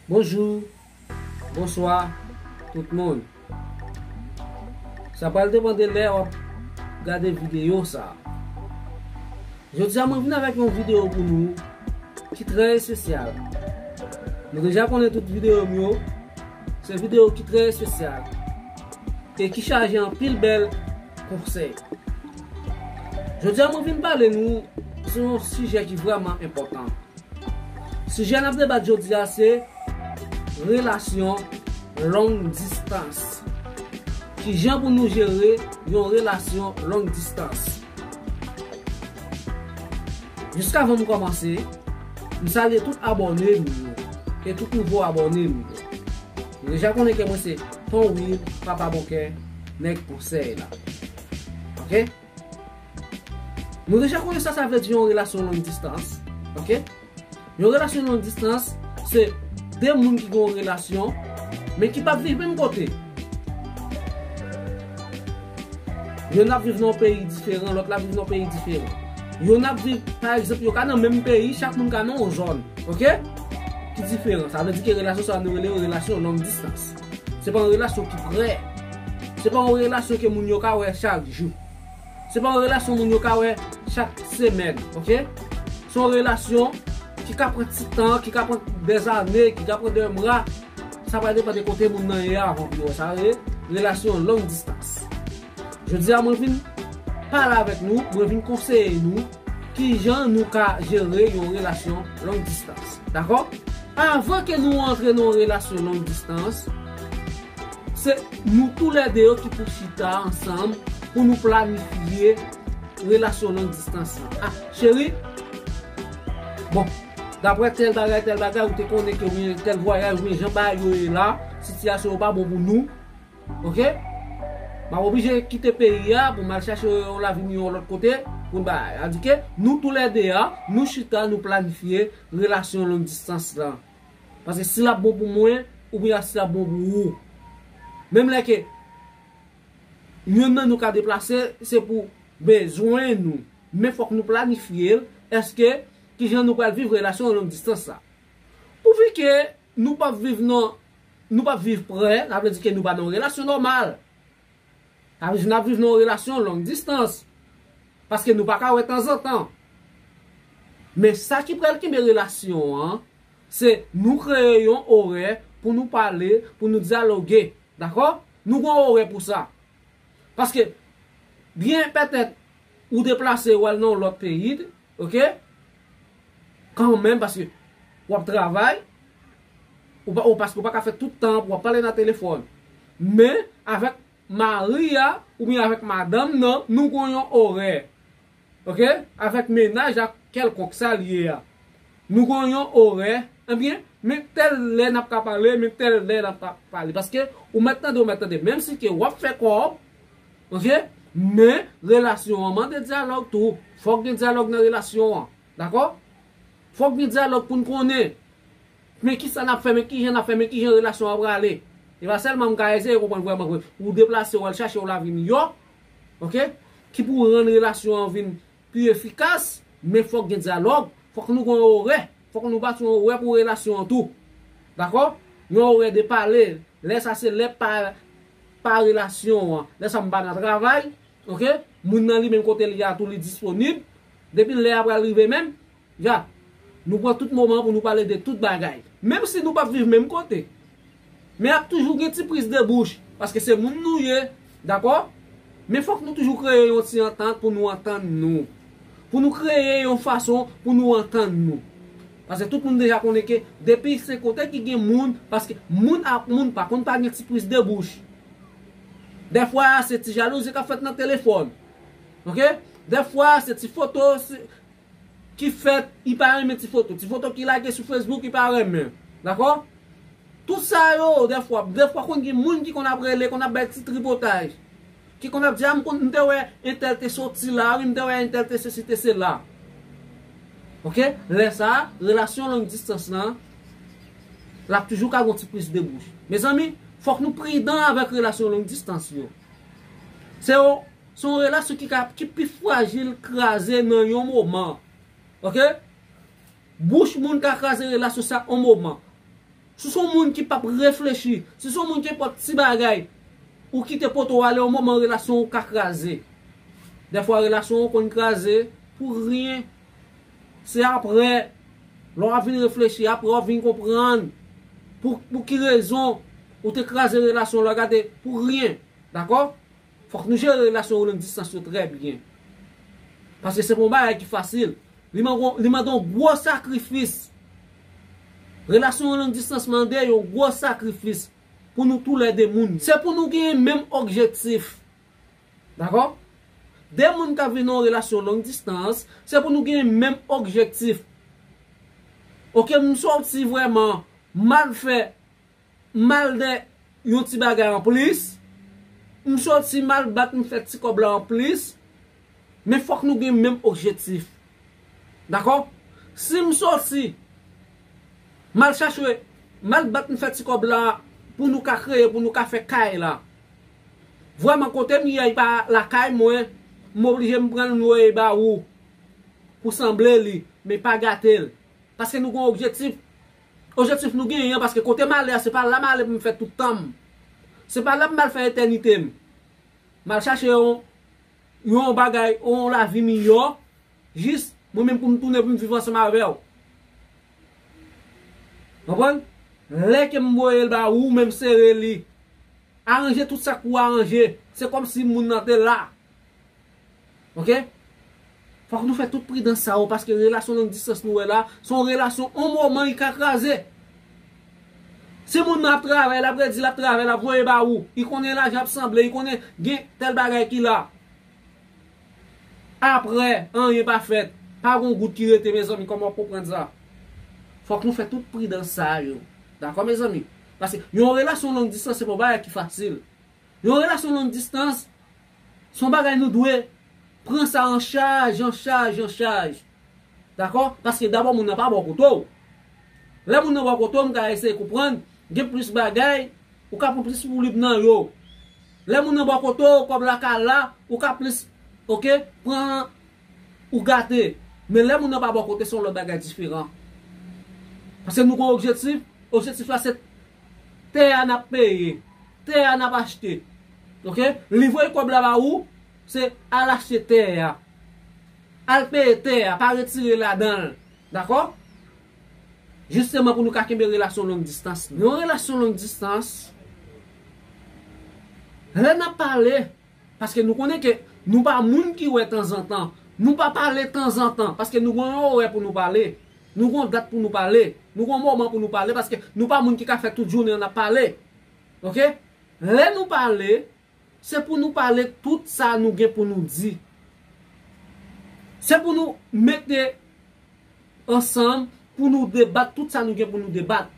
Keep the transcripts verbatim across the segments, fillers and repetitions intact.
Bonjou, bonswa, tout moun. Sa pral depann de lè w ap gade videyo sa. Jodi a mwen vin avèk yon videyo pou nou ki trè espesyal. Nou deja konnen tout videyo m yo, se videyo ki trè espesyal e ki chaje anpil bèl konsèy. Jodi a mwen vin pale nou sou yon sijè ki vrèman enpòtan. Sijè n ap debat jodi a se relasyon long distans. Kijan pou nou jere yon relasyon long distans? Jiskavan m kòmanse, m salye tout abòne m yo e tout nouvo abòne m yo. Nou deja konnen ke mwen se Ton Will, Papa Bon Kè, nèg konsèy la. Ok? Nou deja konnen sa sa vle di yon relasyon long distans. Ok? Yon relasyon long distans, se de moun ki gen yon relasyon, men ki p ap viv menm kote. Yonn ap viv nan yon peyi diferan, lòt la viv nan yon peyi diferan. Yonn ap viv, pa egzanp, yo ka nan menm peyi, chak moun ka nan yon zòn, ok? Ki diferan. Sa vle di ke relasyon sa nou rele yon relasyon long distans. Se pa yon relasyon ki prè. Se pa yon relasyon ke moun yo ka wè chak jou. Se pa yon relasyon moun yo ka wè chak semèn, ok? Se yon relasyon ki ka pran ti tan, ki ka pran dèzane, ki ka pran dèmwa. Sa va depann de kote moun nan ye a avan pou yo wè sa. Rele relasyon long distans. Jodi a, mwen vin pale avèk nou, mwen vin konseye nou kijan nou ka jere yon relasyon long distans. Dakò? Avan ke nou antre nan yon relasyon long distans, se nou toulède yo ki pou chita ansanm pou nou planifye relasyon long distans lan. Ah, cheri, bon, daprè tèl bagay, tèl bagay, ou te konnen ke ou gen tèl vwayaj, ou gen jan bagay yo ye la, sitiyasyon yo pa bon pou nou, ok? M ap oblije kite peyi a pou m al chache yon lavi miyò yon lòt kote, pou n bagay. Sa vle di ke nou toulède a, nou chita, nou planifye relasyon long distans lan. Paske si l ap bon pou mwen, oubyen si l ap bon pou ou. Menm lè ke yonn nan nou ka deplase, se pou bezwen nou. Men fòk nou planifye l. Èske, kijan nou pral viv relasyon long distans sa? Pouvi ke nou p ap viv nan, nou p ap viv prè, sa vle di ke nou pa nan yon relasyon nòmal. Sa vle di n ap viv nan yon relasyon long distans. Paske nou pa ka wè tanzantan. Men sa ki pral kenbe relasyon an, se nou kreye yon orè pou nou pale, pou nou dyaloge. Dakò? Nou gen yon orè pou sa. Paske, byen petèt, ou deplase, ou al nan yon lòt peyi, ok? Kanmenm, paske w ap travay, ou pa, ou, paske ou pa ka fè tout tan pou w ap pale nan telefòn. Men, avèk mari a, oubyen avèk madanm nan, nou gen yon orè. Ok? Avèk mennaj ak kèlkonk sa l ye a. Nou gen yon orè, ebyen, men tèl lè n ap ka pale, men tèl lè n ap ka pale. Paske ou mèt tande, ou mèt tande. Menm si ke w ap fè kòb, ok? Men relasyon an mande dyalòg tou. Fòk gen dyalòg nan relasyon an. Dakò? Fòk gen dyalòg pou n konnen. Men kisa n ap fè, men kijan n ap fè, men kijan relasyon an prale. E pa sèlman m ka eseye konprann vrèman vre. Ou deplase, w al chache yon lavi miyò, ok? Ki pou rann relasyon an vin pi efikas, men fòk gen dyalòg, fòk nou gen yon orè, fòk nou bati yon orè pou relasyon an tou. Dakò? Yon orè de pale, lè sa se lè pa, pa relasyon an. Lè sa m pa nan travay, ok? Moun nan li menm kote li a tou li disponib. Depi lè a pral rive menm, ya, nou pran tout moman pou nou pale de tout bagay. Menm si nou p ap viv menm kote. Men ap toujou gen ti priz de bouch, paske se moun nou ye, dakò? Men fòk nou toujou kreye yon ti antant pou nou antann nou. Pou nou kreye yon fason pou nou antann nou. Paske tout moun deja konnen ke depi se kote ki gen moun, paske moun ak moun pa konn pa gen ti priz de bouch. Dèfwa, se ti jalouzi k ap fèt nan telefòn. Ok? Dèfwa, se ti foto, se, ki fèt, li pa renmen ti foto. Ti foto ki lage sou Facebook, li pa renmen. Dakò? Tout sa yo, dèfwa, dèfwa konn gen moun ki konn ap rele, konn ap bay ti tripotaj. Ki konn ap di, a, m konn, m te wè entèl te soti la, wi, m te wè entèl te sesi, te sela. Ok? Lè sa, relasyon long distans lan, l ap toujou ka gon ti priz de bouch. Mezanmi, fòk nou pridan avèk relasyon long distans yo. Se yo, se yon relasyon ki ka, ki pi frajil, kraze nan yon moman. Ok? Bouch moun ka kraze relasyon sa yon moman. Si w se yon moun ki p ap reflechi, si w se yon moun ki nenpòt ti bagay, ou kite poto w ale, yon moman relasyon w ka kraze. Dèfwa relasyon w konn kraze pou ryen. Se apre, lè w ap vin reflechi, apre w ap vin konprann pou, pou ki rezon ou te kraze relasyon w la, gade, pou ryen. Dakò? Fòk nou jere relasyon long distans yo trè byen. Paske se pa yon bagay ki fasil. Li mande, li mande yon gwo sakrifis. Relasyon long distans mande yon gwo sakrifis pou nou toulède moun. Se pou nou genyen menm objektif. Dakò? De moun k ap viv nan yon relasyon long distans, se pou nou genyen menm objektif. Oke, m sòti vrèman, m al fè, m al de yon ti bagay anplis, m sòti, m al bat, m fè ti kòb la anplis, men fòk nou gen menm objektif. Dakò? Si m sòti, m al chache, m al bat, m fè ti kòb la pou nou ka kreye, pou nou ka fè kay la. Vrèman, kote m ye a, e pa lakay mwen, m oblije m pran l, m voye ba ou pou sanble li, men pa gate l. Paske nou gen yon objektif. Objektif nou genyen an, paske kote m ale a, se pa la m ale pou m fè tout tan m. Se pa la m al fè etènite m. M al chache yon, yon bagay, yon lavi miyò, jis mwen menm pou m tounen pou m viv ansanm avè w. Konprann? Lè ke m voye l ba ou, men m sere li. Aranje tout sa k pou aranje. Se kòmsi moun nan te la. Oke? Fòk nou fè tout pridans sa yo, paske relasyon long distans nou wè la, se yon relasyon, yon moman, li ka kraze. Si moun nan ap travay, l ap redi, l ap travay, l ap voye ba ou, li konnen lajan ap sanble, li konnen gen tèl bagay ki la. Apre, anyen pa fèt. Pa gon gout ki rete, mezanmi, kòman w ap konprann sa? Fòk nou fè tout pridans sa yo. Dakò, mezanmi? Paske yon relasyon long distans, se pa yon bagay ki fasil. Yon relasyon long distans, se yon bagay nou dwe pran sa an chaj, an chaj, an chaj. Dakò? Paske dabò moun nan pa bò kote w. Lè moun nan bò kote w, m ka eseye konprann, gen plis bagay, ou ka pran plis woulib nan yo. Lè moun nan bò kote w, kòb la ka la, ou ka plis, oke, pran ou gate. Men lè moun nan pa bò kote, se yon lòt bagay diferan. Paske nou gen yon objektif, objektif la se tè a n ap peye, tè a n ap achte. Oke? Li voye kòb la ba ou, se al achte tè a. Al peye tè a, pa retire ladan l. Dakò? Jisteman pou nou ka kenbe relasyon long distans. Yon relasyon long distans, lè n ap pale, paske nou konnen ke nou pa moun ki wè tanzantan. Nou pa pale tanzantan, paske nou gen yon orè pou nou pale. Nou gen yon dat pou nou pale. Nou gen yon moman pou nou pale, paske nou pa moun ki ka fè tout jounen an ap pale. Oke? Lè nou pale, se pou nou pale tout sa nou gen pou nou di. Se pou nou mete ansanm pou nou debat tout sa nou gen pou nou debat.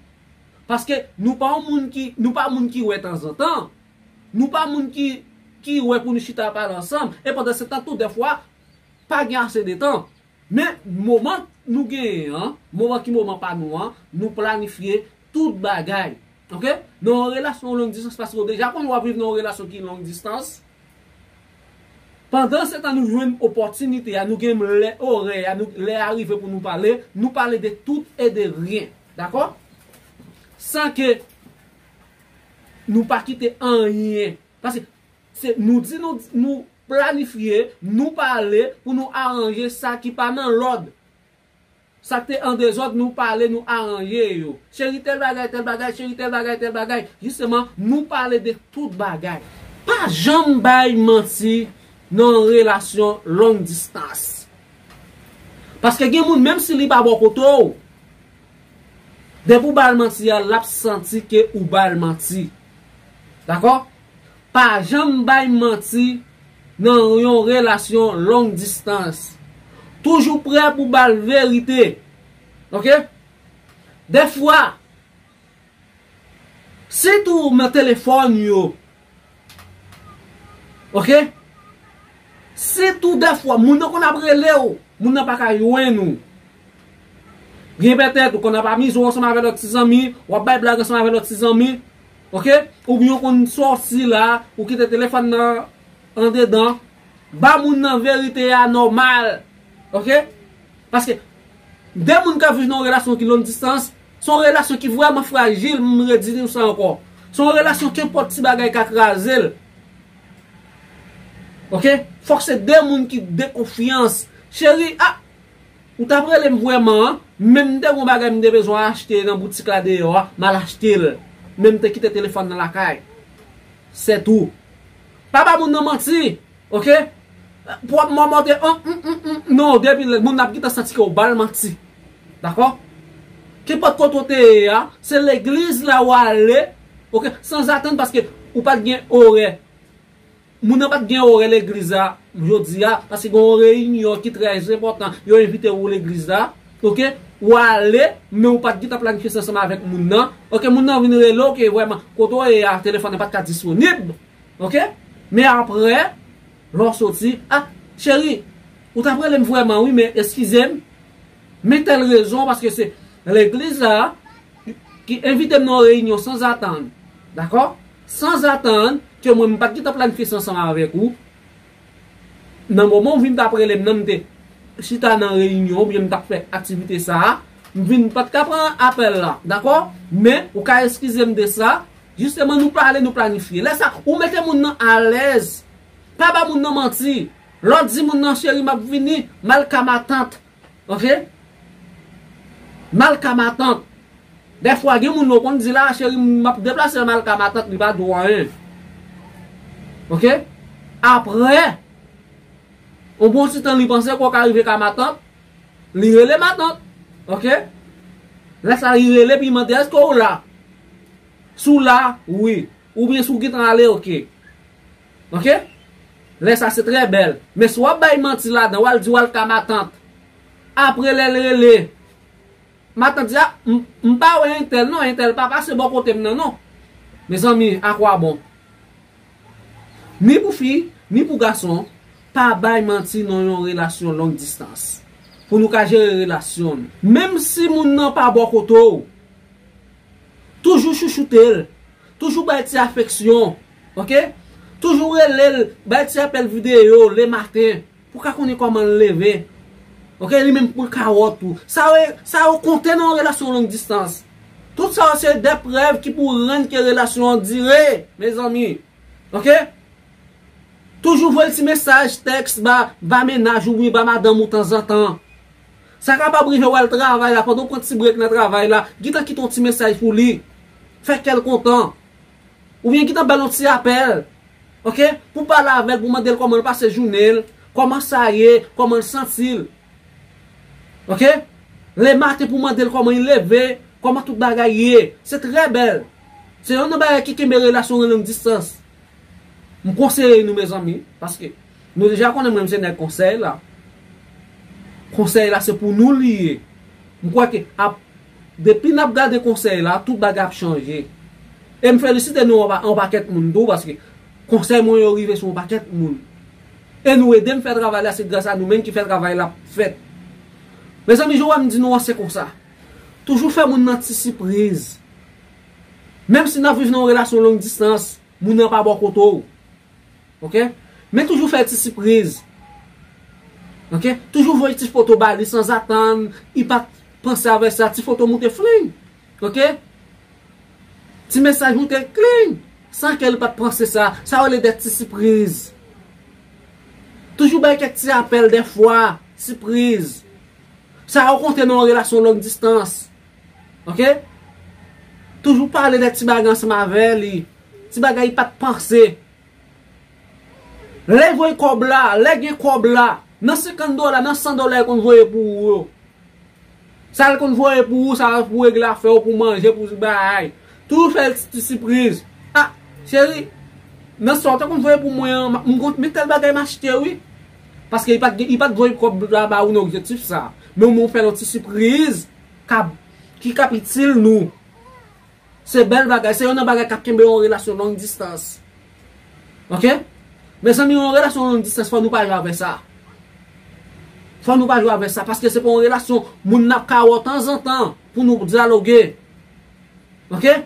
Paske nou pa yon moun ki, nou pa moun ki wè tanzantan. Nou pa moun ki, ki wè pou nou chita pale ansanm. E pandan se tan tou, dèfwa, pa gen ase de tan. Men, moman nou genyen an, moman ki moman pa nou an, nou planifye tout bagay. Oke? Nan yon relasyon long distans, paske w deja konn w ap viv nan yon relasyon ki long distans. Pandan se tan nou jwenn opòtinite a, nou gen lè orè a, nou, lè a rive pou nou pale, nou pale de tout e de ryen. Dakò? San ke nou pa kite anyen. Paske se, nou di nou, nou planifye, nou pale pou nou aranje sa ki pa nan lòd. Sa k te an dezòd, nou pale, nou aranje yo. Cheri, tèl bagay, tèl bagay, cheri, tèl bagay, tèl bagay. Jisteman, nou pale de tout bagay. Pa janm bay manti nan yon relasyon long distans. Paske gen moun, menm si li pa bò kote w, depi w ba l manti a, l ap santi ke ou ba l manti. Dakò? Pa janm bay manti nan yon relasyon long distans. Toujou prè pou ba l verite. Oke? Dèfwa, sitou nan telefòn yo. Oke? Sitou dèfwa, moun nan konn ap rele w, moun nan pa ka jwenn ou. Gen petèt ou konn ap amize w ansanm avèk lòt ti zanmi, w ap bay blag ansanm avèk lòt ti zanmi, oke? Oubyen w konn sòti la, ou kite telefòn nan andedan. Ba moun nan verite a nòmal, oke? Paske de moun k ap viv nan yon relasyon ki long distans, Se yon relasyon ki vrèman frajil, m redi nou sa ankò. Se yon relasyon kenpòt ti bagay ka kraze l. Oke? Fòk se de moun ki de konfyans. Cheri, ah, ou t ap rele m vrèman, an, men m te gon bagay m te bezwen achte nan boutik la deyò a, m al achte l. Men m te kite telefòn nan lakay. Se tou. Pa ba moun nan manti. Oke? Pou w ap mòmòte, an, mm, mm, mm, non, depi lè, moun nan ap gentan santi ke w ba l manti. Dakò? Kenpòt kote w te ye a, se legliz la w ale, oke, sanzatann paske ou pa t gen orè. Moun nan pa t gen orè legliz la, jodi a, paske gen yon reyinyon ki trè enpòtan, yo envite w legliz la, oke, w ale, men ou pa t gentan planifye sa ansanm avèk moun nan, oke, moun nan vin rele w ke vrèman, kote w ye a, telefòn nan pa t ka disponib, oke, men apre, lè w soti, ah, cheri, ou t ap rele m vrèman, wi, men eskize m, men tèl rezon, paske se legliz la ki envite m nan yon reyinyon sanzatann. Dakò? Sanzatann ke mwen, m pa t gentan planifye sa ansanm avèk ou. Nan moman w vin t ap rele m nan, m te chita nan reyinyon oubyen m t ap fè aktivite sa a. M vin pa t ka pran apèl la. Dakò? Men, ou ka eskize m de sa. Jisteman, nou pale, nou planifye. Lè sa, ou mete moun nan alèz. Pa ba moun nan manti. Lè w di moun nan, cheri, m ap vini, m al ka matant. Oke? M al ka matant. Dèfwa, gen moun nou konn di la, cheri, m ap deplase, m al ka matant, li pa di w anyen. Oke? Apre, yon bon ti tan, li panse ke w ka rive ka matant, li rele matant. Oke? Lè sa, li rele, epi li mande, èske w la? Si w la, wi. Oubyen si w gentan ale, oke. Oke? Lè sa se trè bèl. Men si w ap bay manti ladan, w al di w al ka matant. Apre lè l rele, matant di, a, m, m pa wè entèl non, entèl pa pase bò kote m nan non. Mezanmi, akwabon? Ni pou fi, ni pou gason, pa bay manti nan yon relasyon long distans. Pou nou ka jere relasyon nou. Menm si moun nan pa bò kote w, toujou chouchoute l. Toujou bay ti afeksyon. Oke? Toujou rele l, bay ti apèl videyo lematen. Pou w ka konnen kòman l leve. Oke? Li menm pou l ka wè w tou. Sa yo, sa yo konte nan yon relasyon long distans. Tout sa yo se de prèv ki pou rann ke relasyon an dire, mezanmi. Oke? Toujou voye ti mesaj tèks ba, ba mennaj ou oubyen ba madanm ou tanzantan. Sa kapab rive w al travay la, pandan w pran ti brek nan travay la, gentan kite yon ti mesaj pou li. Fè kè l kontan. Oubyen gentan ba l yon ti apèl. Oke? Pou pale avè l, pou mande l kòman l pase jounen l, kòman sa ye, kòman l santi l. Oke? Lematen pou mande l kòman li leve, kòman tout bagay ye. Se trè bèl. Se youn nan bagay ki kenbe relasyon an long distans. M konseye nou, mezanmi, paske nou deja konnen mwen, m se nèg konsèy la. Konsèy la, se pou nou li ye. M kwè ke ap, depi n ap gade konsèy la, tout bagay ap chanje. E m felisite nou yon pa-, yon pakèt moun tou, paske konsèy mwen yo rive sou yon pakèt moun. E nou ede m fè travay la, se gras a nou menm ki fè travay la fèt. Mezanmi, jan w wè m di nou an, se konsa. Toujou fè moun nan ti sipriz. Menm si n ap viv nan yon relasyon long distans, moun nan pa bò kote w. Oke? Men toujou fè l ti sipriz. Oke? Toujou voye ti foto ba li sanzatann, li pa t panse avè sa, ti foto moute fling. Oke? Ti mesaj moute kling, san ke li pa t panse sa. Sa yo rele de ti sipriz. Toujou bay kèk ti apèl dèfwa, sipriz. Sa yo konte nan yon relasyon long distans. Oke? Toujou pale de ti bagay ansanm avè li. Ti bagay li pa t panse. Lè voye kòb la, lè gen kòb la, nan senkant dola, nan san dola, li konn voye pou ou yo. Sa l konn voye pou ou, sa pou regle afè w, pou manje, pou bagay. Toujou fè l ti, ti sipriz. Ah, cheri, nan sa w te konn voye pou mwen an, m, m konn, men tèl bagay m achte wi. Paske li pa t gen, li pa t voye kòb la ba ou nan objektif sa. Men ou fè l yon ti sipriz k ap, ki k ap itil nou. Se bèl bagay, se youn nan bagay k ap kenbe yon relasyon long distans. Oke? Mezanmi, yon relasyon long distans, fò nou pa jwe avè sa. Fò nou pa jwe avè sa, paske se pa yon relasyon moun n ap ka wè tanzantan pou nou dyaloge. Oke?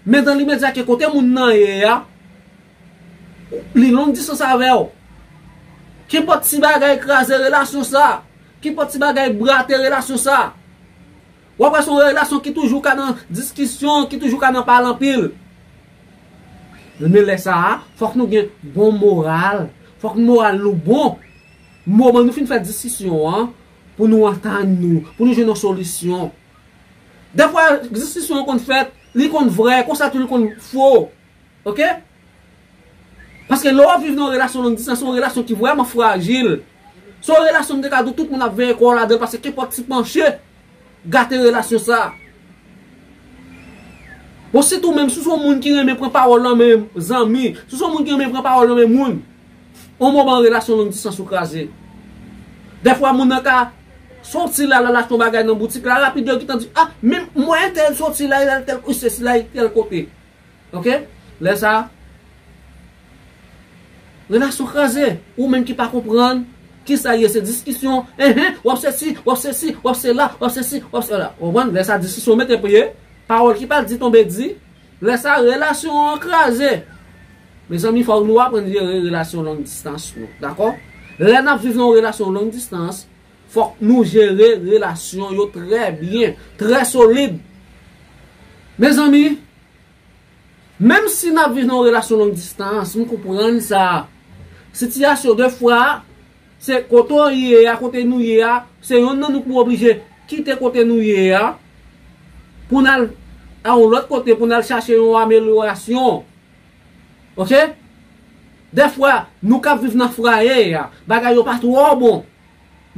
Men dan limedya ke kote moun nan ye a, li long distans avè w. Kenpòt ti bagay kraze relasyon sa. Kenpòt ti bagay brate relasyon sa. W ap wè se yon relasyon ki toujou ka nan diskisyon, ki toujou ka nan pale anpil. Men lè sa a, fòk nou gen bon moral. Fòk moral nou bon. Moman nou fin fè diskisyon an, pou nou antann nou, pou nou jwenn yon solisyon. Dèfwa, diskisyon an konn fèt, li konn vrè, konsa tou li konn fo. Oke? Paske lè w ap viv nan yon relasyon long distans, se yon relasyon ki vrèman frajil. Se yon relasyon m te ka di w tout moun ap veye kò w ladan l, paske kenpòt ti panche gate relasyon sa. Bon, sitou menm si w se yon moun ki renmen pran pawòl nan men zanmi, si w se yon moun ki renmen pran pawòl nan men moun, yon moman relasyon long distans ou kraze. Dèfwa moun nan ka soti la, l al achte yon bagay nan boutik la, rapid yo gentan di, ah, men mwen entèl soti la, l al tèl, sesi la, tèl kote. Oke? Lè sa, relasyon kraze. Ou menm ki pa konprann kisa ye, se diskisyon. Enhen, w ap sesi, w ap sesi, w ap sela, w ap sesi, w ap sela. Ou konprann? Lè sa, diskisyon mete pye. Pawòl ki pa t di tonbe di. Lè sa, relasyon an kraze. Mezanmi, fòk nou aprann jere relasyon long distans nou. Dakò? Lè n ap viv nan yon relasyon long distans, fòk nou jere relasyon yo trè byen, trè solid. Mezanmi, menm si n ap viv nan yon relasyon long distans, m konprann sa. Sitiyasyon dèfwa, se kote w ye a, kote nou ye a, se yonn nan nou pou oblije kite kote nou ye a, pou n al a yon lòt kote, pou n al chache yon amelyorasyon. Oke? Dèfwa, nou k ap viv nan fwaye a, bagay yo pa twò bon.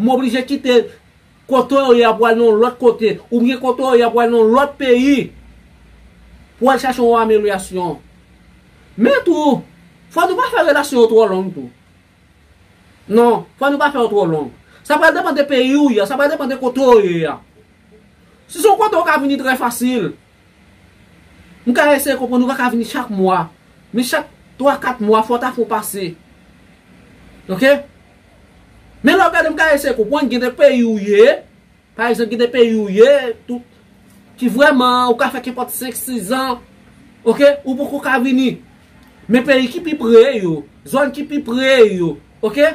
M oblije kite kote w ye a pou al nan yon lòt kote, oubyen kote w ye a pou al nan yon lòt peyi, pou al chache yon amelyorasyon. Men tou, fò nou pa fè relasyon yo twò long tou. Non, fò nou pa fè yo twò long. Sa pral depann de peyi w ye a, sa pral depann de kote w ye a. Si se yon kote w ka vini trè fasil, m ka eseye konprann ou pa ka vini chak mwa. Men chak twa, kat mwa, fò w ta fè w pase. Oke? Men lè w gade, m ka eseye konprann, gen de peyi w ye, pa egzanp, gen de peyi w ye, tout, ki vrèman, ou ka fè kenpòt senk, sis zan, oke, ou poko ka vini. Men peyi ki pi pre yo, zòn ki pi pre yo, oke?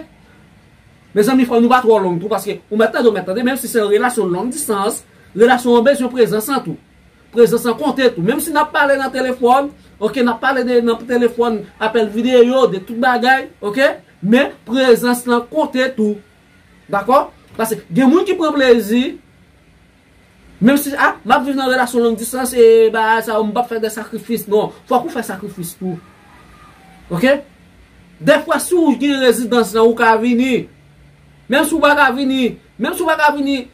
Mezanmi, fò nou pa twò long tou, paske ou mèt tande, ou mèt tande, menm si se yon relasyon long distans, relasyon an bezwen prezans lan tou. Prezans lan konte tou. Menm si n ap pale nan telefòn, oke, n ap pale de, nan telefòn, apèl videyo, de tout bagay, oke? Men prezans lan konte tou. Dakò? Paske gen moun ki pran plezi, menm si, ah, m ap viv nan relasyon long distans, e bagay sa yo, m p ap fè de sakrifis. Non, fòk ou fè sakrifis tou. Oke? Dèfwa, si w gen rezidans lan, ou ka vini. Menm si w pa ka vini, menm si w pa ka vini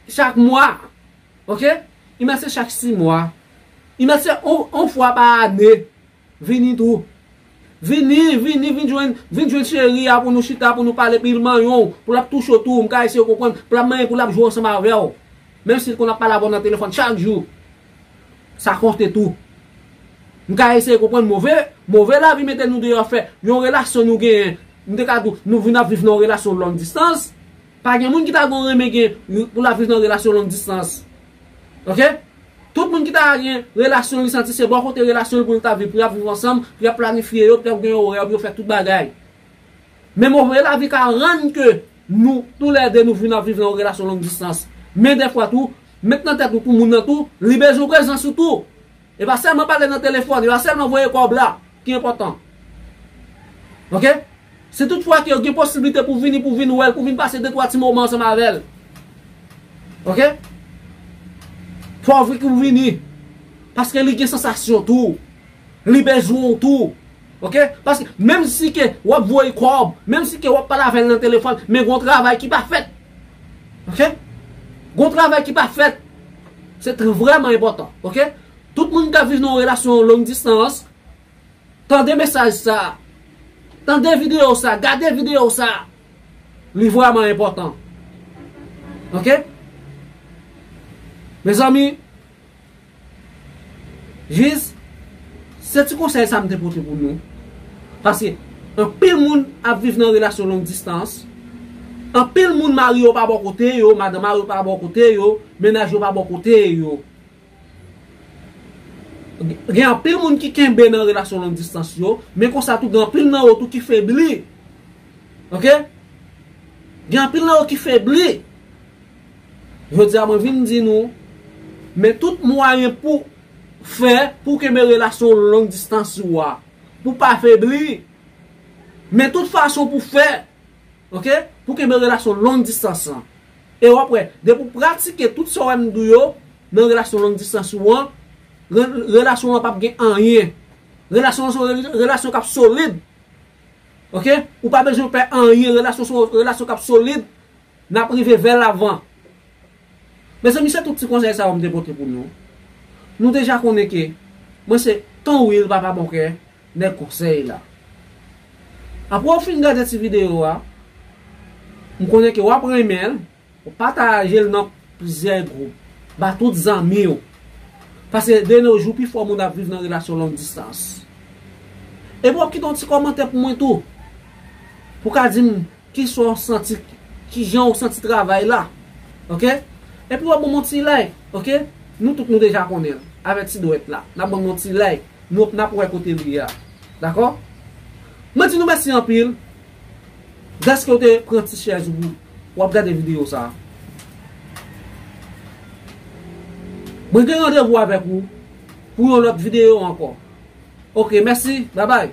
chak mwa, oke? Imèt se chak sis mwa. Imèt se on, on fwa pa ane. Vini tou. Vini, vini, vin jwenn, vin jwenn cheri a pou nou chita, pou nou pale, pou l manyen w, pou l ap touche w tou, m ka eseye konprann, pou l ap manyen, pou l ap jwe ansanm avè w. Menm si l konn ap pale avè w nan telefòn chak jou. Sa konte tou. M ka eseye konprann move, move lavi mete nou deyò fè yon relasyon nou genyen. M te ka di w, nou vin ap viv nan yon relasyon long distans. Pa gen moun ki ta gon renmen gen pou l ap viv nan relasyon long distans. Oke? Tout moun ki ta gen relasyon, li santi se bò kote relasyon l pou l ta viv, pou y ap viv ansanm, pou y ap planifye yo, pou y ap gen orè, pou yo fè tout bagay. Men move lavi ka rann ke nou, toulède, nou vin ap viv nan yon relasyon long distans. Men dèfwa tou, met nan tèt ou pou moun nan tou, li bezwen prezans ou tou. E pa sèlman pale nan telefòn, e pa sèlman voye kòb la ki enpòtan. Oke? Si toutfwa ke gen posiblite pou vini, pou vin wè l, pou vin pase de twa ti moman ansanm avè l. Oke? Fò w vin pou vini. Paske li gen sansasyon tou. Li bezwen w tou. Oke? Paske menm si ke w ap voye kòb, menm si ke w ap pale avè l nan telefòn, men gon travay ki pa fèt. Oke? Gon travay ki pa fèt. Se tr-, vrèman enpòtan. Oke? Tout moun k ap viv nan yon relasyon long distans, tande mesaj sa. Tande videyo sa. Gade videyo sa. Li vrèman enpòtan. Oke? Mezanmi, jis, se ti konsèy sa m te pote pou nou. Paske anpil moun ap viv nan relasyon long distans. Anpil moun mari yo pa bò kote yo, madan mari yo pa bò kote yo, mennaj yo pa bò kote yo. Gen anpil moun ki kenbe nan relasyon long distans yo, men konsa tou gen anpil nan yo tou ki febli. Oke? Gen anpil nan yo ki febli. Jodi a mwen vin di nou, Men tout mwayen pou fè pou kenbe relasyon long distans ou a, pou pa febli. Men tout fason pou fè, ok, pou kenbe relasyon long distans lan. E w ap wè, depi w pratike tout sa w wè m di w yo nan relasyon long distans ou an, re- relasyon an p ap gen anyen. Relasyon an se yon rel- relasyon k ap solid. Ok? Ou pa bezwen pè anyen, relasyon se yon relasyon k ap solid. N ap rive vè lavan. Mezanmi, se tout ti konsèy sa yo m te pote pou nou. Nou deja konnen ke mwen se Ton Will, papa bon kè, nèg konsèy la. Apre w fin gade ti videyo a, m konnen ke w ap renmen l, ou pataje l nan plizyè gwoup. Ba tout zanmi w. Paske de no jou, pifò moun ap viv nan relasyon long distans. Epi w ap kite yon ti kòmantè pou mwen tou. Pou ka di m ki sa w santi, ki jan w santi travay la. Ok? Epi w ap ban m yon ti like, ok? Nou tout nou deja konnen l. Avè ti dwèt la. N ap ban m yon ti like. Nou, n ap wè kote li ye a. Dakò? Mwen di nou mèsi anpil. Dèske w te pran ti chèz ou, w ap gade videyo sa a. Mwen gen randevou avèk ou pou yon lòt videyo ankò. Ok, mèsi. Babay.